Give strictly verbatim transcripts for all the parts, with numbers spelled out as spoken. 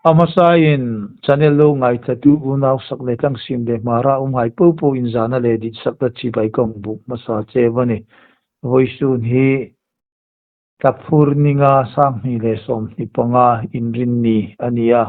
A hmasain channel lo ngaithlatu unau sak le tang sim le Hmar a umhai popo inzana le ditsakna chibai kan buk hmasa cheu a nih. Vawisun hi Tlaphur ni nga, sanghni le sawmhni panga Inrinni a ni a.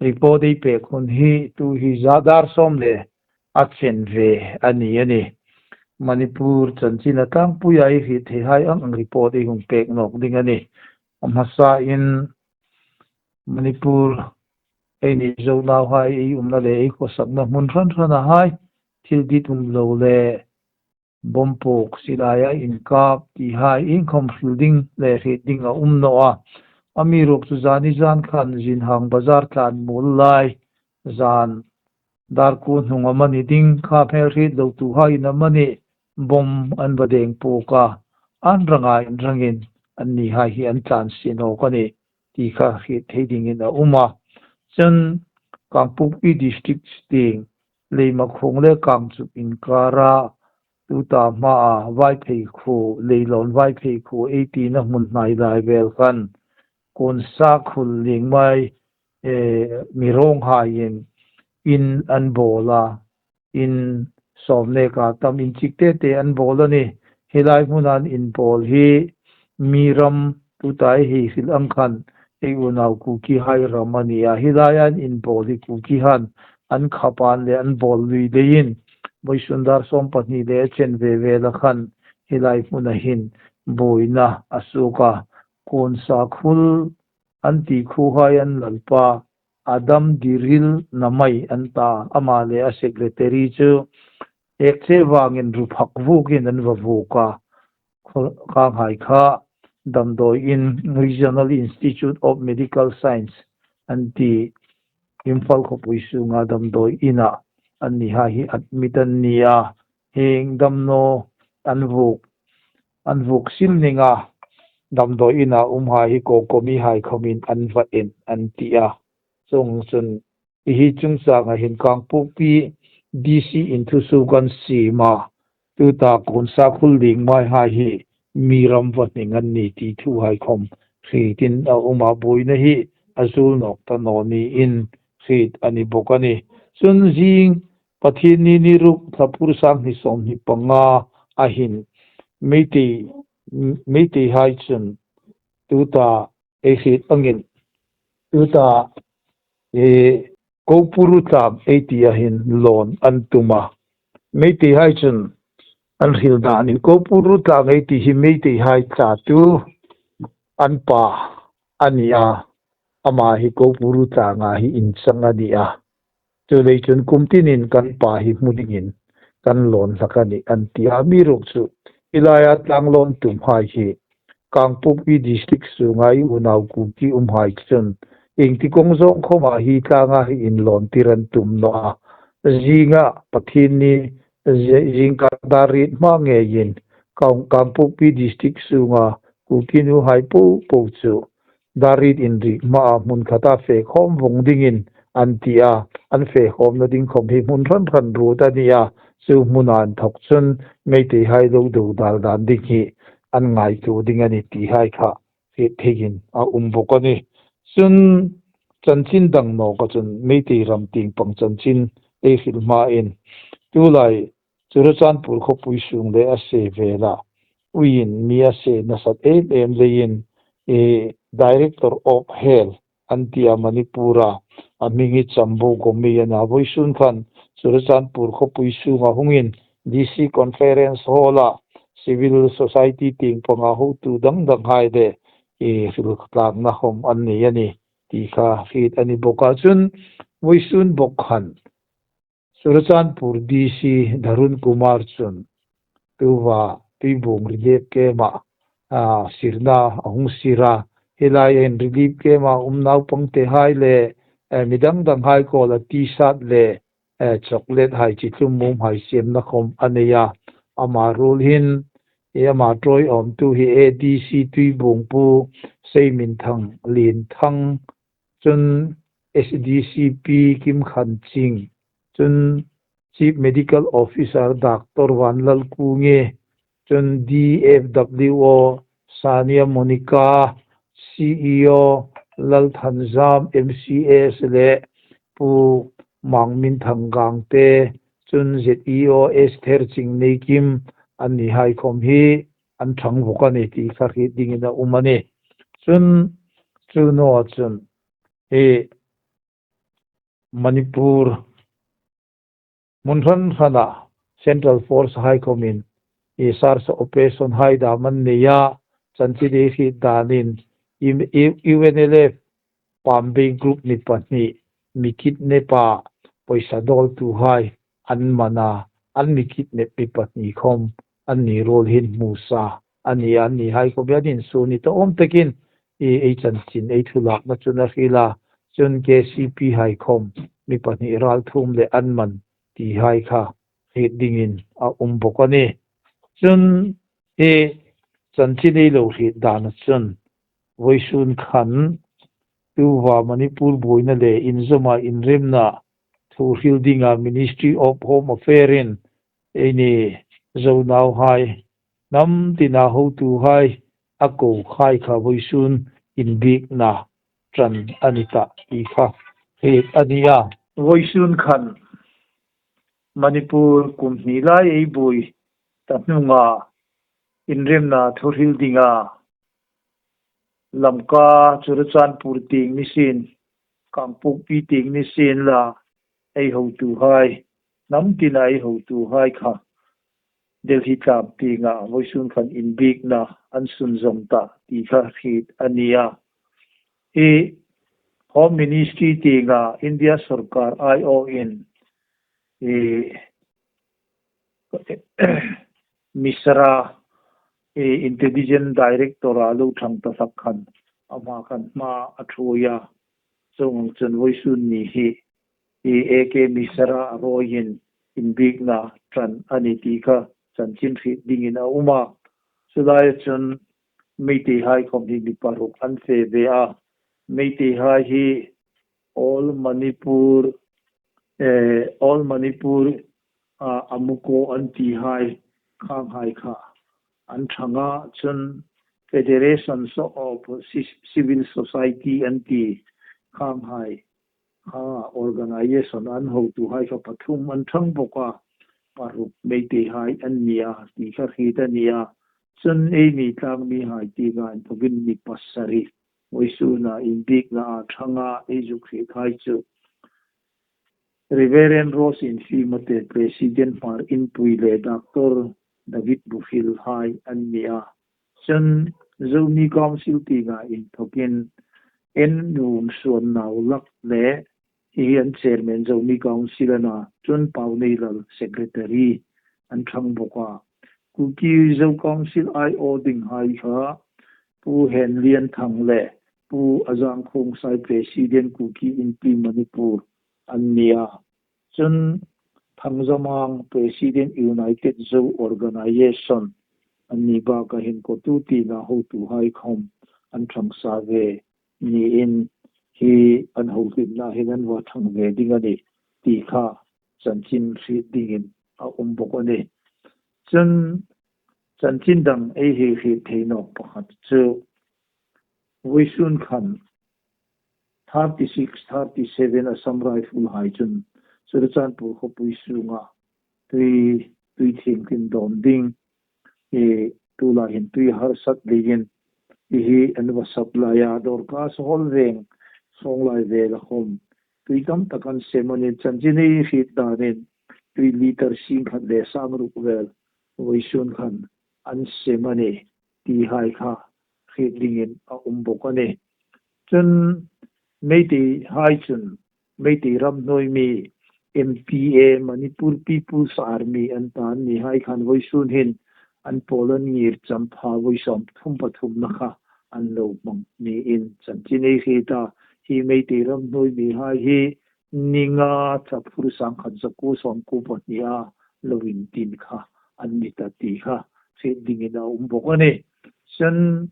Report ei pek hun hi tu hi zan dar sawm le a chen ve a ni a nih. Manipur chanchin a tlangpuia ei hriet theihai ang ang report ei hung pek nawk ding a nih. A hmasain Manipur, eini Zo nauhai ei umna le ei khawsakna hmun hran hranahai thil dit um lo le bomb pawk, silaia inkap tihai iengkhawm hril ding le hriet ding a um naw a. Amiruokchu zani zan khan Zinhang Bazar tlan muol lai, zan dar kuo hnung amani ding kha hmel hriet lo tuhaiin amani bomb an va deng pawk a, an ranga inrangin annihai hi an tlan si nawk a nih ti kha hriet thei dingin a um a. Chun Kangpokpi District tieng Leimakhong le Kangchup inkara tuta hmaa Vaiphei khuo, Leilawn Vaiphei khuo ei tina hmun hnai lai vel khan Kawnsakhul Lingmai, eh, mi rawnghaiin in an bawl a, in sawm neka tam inchik te te an bawl a nih. Hi lai hmuna an inbawl hi mi ram tuta ei hei hril ang khan ei unau Kukihai ram a ni a. Hi lai an inbawl hi Kukihan an khap an le an bawl lui leiin vawisun dar sawm pahni le a chen ve vela khan hi lai hmuna hin buoina a suok a. Kawnsakhul an ti khuohai an lalpa Adam Diril Namai an ta, ama le a secretary chu ek che vangin ru phak vuokin an va vuok a. Khanghai kha damdawiin Regional Institute of Medical Science an ti Imphal khawpui sunga damdawi ina annihai hi admit an ni a. Hieng damnaw an vuok, an vuok sil ninga damdawi ina umhai hi COCOMI hai khawmin an va en an ti a. Chuongchun hi chungchanga hin Kangpokpi D C in thusuok an siem a. Tuta Kawnsakhul Lingmai hai hi mi ram va hning an ni ti thuhai khawm hrietin a um a, buoina hi a zuol nawk ta naw niin hriet a ni bawk a nih. Chun zing Pathienni ni ruk Thlaphur sanghni sawmhni panga a hin Meitei, Meiteihai chun tuta ei hriet angin tuta, eh, Kopuru tlang ei ti a hin lawn an tum a. Meiteihai chun an hril danin Kopuru tlang ei ti hi Meiteihai tlatu an pa a ni a. Ama hi Kopuru tlanga hi inchang a ni a. Chuleiin chun kum tinin kan pa hi hmu dingin kan lawn hlak a nih an ti a. Amiruokchu hi laia tlang lawn tumhai hi Kangpokpi District sunga ei unau Kuki umhai chun iengtik zawng khawma hi tlanga hi inlawntir an tum naw a. Zinga Pathienni zi-, zingkar dar riet hma ngeiin Kang-, Kangpokpi District sunga Kuki nuhai popo chu dar riet inrik hmaa hmun khata fe khawm vong dingin an ti a. An fe khawmna ding khawm hi hmun hran hran ruot a ni a. Chu hmuna inthawk chun Meiteihai lo do dal dan ding hi an ngaituo ding a nih tihai kha hriet theiin a um bawk a nih. Chun chanchin dang nawka chun Meitei ram tieng pang chanchin ei hril hmain tulai Churachandpur khawpui sung le a se vela uiin mi a se nasat em em leiin, eh, Director of Health an ti a Manipur a, a hming hi Chambo Gomi a na. Vawisun khan Churachandpur khawpui sunga hungin D C Conference Hall a civil society tieng panga hotu dang danghai le, eh, hril tlangna khawm an nei a nih ti kha hriet a ni bawk a. Chun vawisun bawk khan Churachandpur D C Dharun Kumar chun tuta Tuibuong relief camp a, a, sirna a hung sir a. Hi laiin relief camp a um naupangtehai le, eh, mi dang danghai kuoma T-shirt le, eh, chocolate hai chi thlum mum hai siemna khawm a nei a. Ama ruol hin, eh, ama ṭawiawmtu hi A D C Tuibuong Pu Seiminthang Lienthang, chun S D C P Kimkhanching, chun Chief Medical Officer Doctor Vanlalkunge, chun D F W O Sania Monica, C E O Lalthanzam M C S le Pu Mangminthang Gangte, chun Z E O Esther Chingneikim, annihai khawm hi an ṭhang bawk a ni ti kha hriet dingin a um a nih. Chun chu naw chun hi Manipur hmun hran hrana Central Force hai khawmin i search operation hai dam an nei a, chanchin ei hriet danin i, i, U N L F Pambei group mi pahni mi kidnap a, pawisa dawltuhai an man a, an mi kidnap mi pahni khawm anni ruol hin hmu sa a ni, annihai khawm hi an insuo ni ta awm takin i, ei chanchin ei thu lakna chun a hril a, chun K C P hai khawm mi pahni ralthuom le an man tihai kha hriet dingin a um bawk a nih. Chun hi chanchin ei lo hriet dana chun vawisun khan tuta Manipur buoina le inzawma inremna thu hril dinga Ministry of Home Affairs-in eini Zo nauhai hnam tina hotuhai a ko hai kha vawisun inbiekna ṭan a ni tah ti kha hriet a ni a. Vawisun khan Manipur kum hni lai ei buoi ta hnunga inremna thu hril dinga Lamka, Churachandpur tieng ni sien, Kangpokpi tieng ni sien la, ei hotuhai, hnam tina ei hotuhai kha Delhi tlang tienga vawisun khan inbiekna an sunzawm ta ti kha hriet a ni a. Hi Home Ministry tienga India sawrkar aiawin i Misra, i Intelligence Director a lo ṭhang ta hlak khan, ama khan hma a ṭhuoi a, chuong ang chun vawisun ni hi i A K Misra a rawiin inbiekna ṭan a ni ti kha chanchin hriet dingin a um a. Chu laia chun Meiteihai khawm hi mi paruk an fe ve a. Meiteihai hi All Manipur, eh, All Manipur, ah, Amuko an tihai khanghai kha an ṭhang a, chun Federations of Ci-, Civil Society an ti khanghai, ah, organization an hotuhai kha pathum an ṭhang bawk a, paruk Meiteihai an ni a, ti kha hriet a ni a. Chun eini tlangmihai tienga inthawkin mi pasari vawisuna inbiekna a ṭhang a, ei zuk hriethai chu Reverend Rose Infimate, President Hmar Inpui le Doctor David Buhil hai an ni a. Chun Zomi Council tienga inthawkin N Vungsuannaulak le hi an Chairman Zomi Council a na, chun Pauneilal Secretary an ṭhang bawk a. Kuki Zo Council aiaw dinghai kha Pu Henlianthang le Pu Azangkhongsai President Kuki Inpi Manipur an ni a. Chun Thangzamang President United Zo Organization an ni baka hin Kotu tina hotuhai khawm an ṭhang sa ve niin hi an hohlimna hin an va ṭhang ve ding a nih ti kha chanchin hriet dingin a um bawk a nih. Chun chanchin dang ei hei hriet thei nawk pakhat chu vawisun khan thirty six, thirty seven Assam Rifle hai chun Churachandpur khawpui sunga tui, tui thienghlim dawn ding, i tulai hin tui harsat leiin i hi an va sap lai a, Dorcas Hall veng sawng lai vela khawm tui tam tak an sem a nih. Chanchin ei hriet danin tui litre sing khat le sang ruk vel vawisun khan an sem a nih tihai kha hriet dingin a um bawk a nih. Chun Meiteihai chun Meitei ram hnuoi mi M P A, Manipur People's Army an ta an nihai khan vawisun hin an pawl an ngir champha vawi sawmthum pathumna kha an lo hmang niin chanchin ei hriet a. Hi Meitei ram hnuoi mihai hi ni nga Chapur sangkhat zakuo sawmkuo pahnia lo intin kha an ni ta ti kha hriet dingin a um bawk a nih. Chun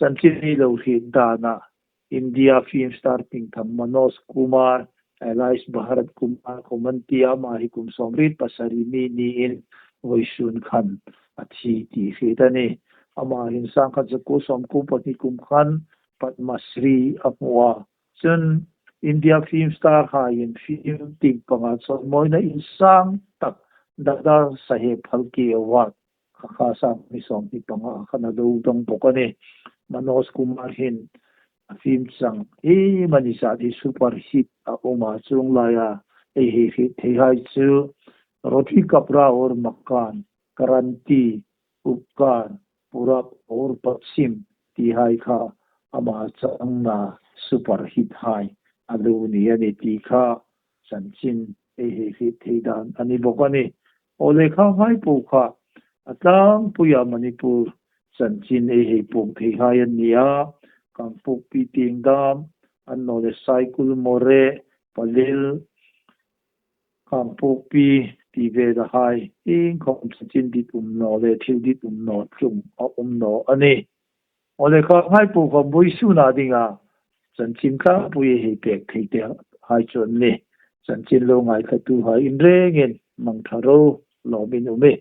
chanchin ei lo hriet dana India film star thingthang Manoj Kumar, alias Bharat Kumar khawm an ti a, ama hi kum sawmriet pasari mi niin vawisun khan a thi ti hriet a nih. Ama hin sangkhat zakuo sawmkuo pahni kum khan Padma Shri a hmu a. Chun India film star haiin film tieng panga chawimawina insang tak Dada Saheb Phalke Award kha kha sangni sawmhni panga khan a lo dawng bawk a nih. Manoj Kumar hin a film chang hi mani zat hi super hit a um a, chuong laia ei hei hriet theihai chu Roti Kapda Aur Makan, Kranti, Upkar, Purab Aur Paschim tihai kha ama changna super hit hai a lo ni a nih ti kha chanchin ei hei hriet thei dan a ni bawk a nih. Aw le, khanghai po kha a tlangpuia Manipur chanchin ei hei puong theihai an ni a. Kangpokpi tieng dam, annawleh Saikul, Moreh, Pallel, Kangpokpi ti vela hai iengkhawm chanchin dit um naw le thil dit um naw tlung a um naw a nih. Aw le, khanghai po kha vawisuna dinga chanchin tlangpui ei hei pek thei te hai chu an nih. Chanchin lo ngaithlatuhai in rengin mang ṭha ro, lawmin um e.